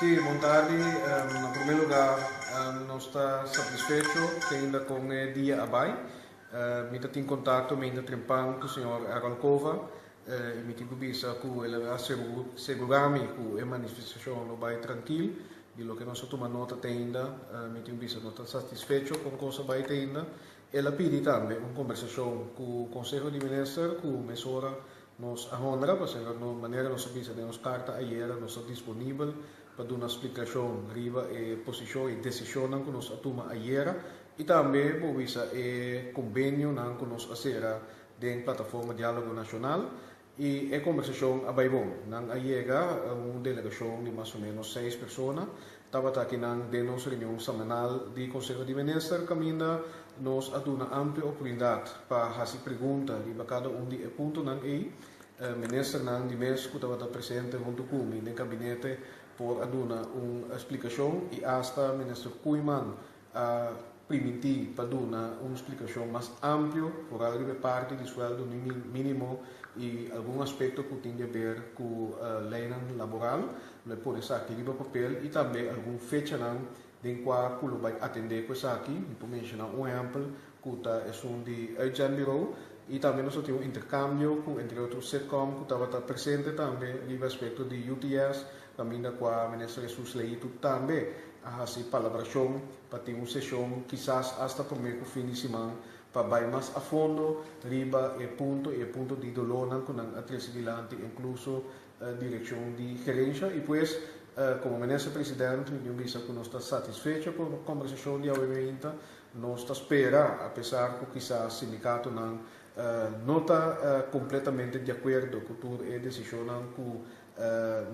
Sí, bon tardi. Na promé lugá, nos ta satisfecho te ainda kon e dia a bai. Mi ta tin kontakto mainta trempan ku señor Errol Cova i mi tin ku bisa ku el a segurá mi ku e manifestashon lo bai trankil. Di loke nos a tuma nota te ainda, mi tin ku bisa nos ta satisfecho kon kos a bai te ainda. El a pidi tambe un kombersashon ku Konseho di Minister ku mesora nos a honra pasobra no manera nos a bisa den nos karta ayera nos ta disponibel pa duna splikashon riba e posishon i desishonnan ku nos a tuma ayera i tambe bo bisa e kombenionan ku nos a sera den Plataforma Diálogo Nashonal. I e kombersashon a bai bon. Nan a yega un delegashon di mas o ménos seis persona. Tabata akinan den nos reunion semanal di Konseho di Minister kaminda nos a duna amplio oportunidat pa hasi pregunta riba kada un di e puntonan ei. Ministernan di mes ku tabata presente huntu ku mi den kabinete por a duna un splikashon i asta Minister Koeiman a primintí pa duna un splikashon mas amplio foral riba e parti di suèldo mínimo i algun aspekto ku tin di aber ku leinan laboral. Lo e pone esaki riba papel i tambe algun fechanan den kua ku lo bai atendé ku esaki. Mi por menshoná un ehèmpel ku ta esun di uitzendbureau i tambe nos a tin un interkambio ku entre otro Sitcom ku tabata presente tambe riba aspekto di UTS kaminda kua Minister Jesus Leito tambe a hasi palabrashon pa tin un seshon kisas asta promé ku fin di siman pa bai mas a fondo riba e punto i e punto di dolónan ku nan a trese dilanti inkluso direkshon di gerensha i pues komo Minister President mi tin bisa ku nos ta satisfecho ku e kombersashon di awe meinta. Nos ta spera apesar ku kisas sindikatonan no ta kompletamente di akuerdo ku tur e desishonnan ku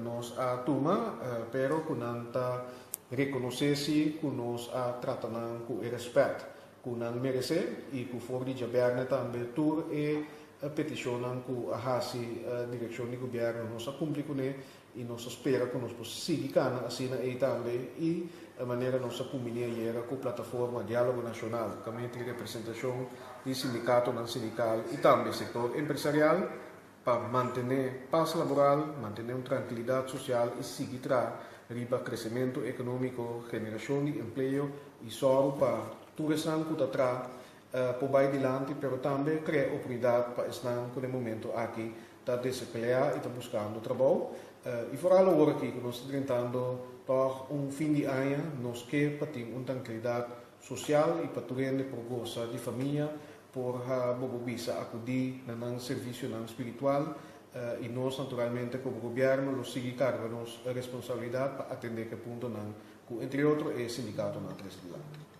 Nos a tuma, pero ku nan ta rekonosé si ku nos a trata nan ku e rèspèt ku nan meresé i ku for di djabièrnè tambe tur e petishonnan ku a hasi direkshon di gobièrnu nos a kumpli kuné i nos ta spera ku nos por sigui kana asina ei tambe i manera nos a kumbiní ayera ku Plataforma Diálogo Nashonal kaminda tin representashon di sindikatonan sindikal i tambe sektor empresarial. Pa mantené pas laboral, mantené un trankilidat sosial i sigui traha riba kresementu ekonómiko, generashon di empleo i sòru pa tur esnan ku ta traha por bai dilanti pero tambe krea oportunidat pa esnan ku na e momento aki ta desempleá i ta buskando trabou. I foral awor aki ku nos ta drentando tòg un fin di aña nos ke pa tin un trankilidat sosial i pa tur hende por gosa di famia Por ha bo bo bisa akudí na nan servisionan spiritual i nos naturalmente komo gobièrnu lo sigui karga nos responsabilidat pa atendé ku e puntonan ku entre otro e sindikatonan a trese dilanti.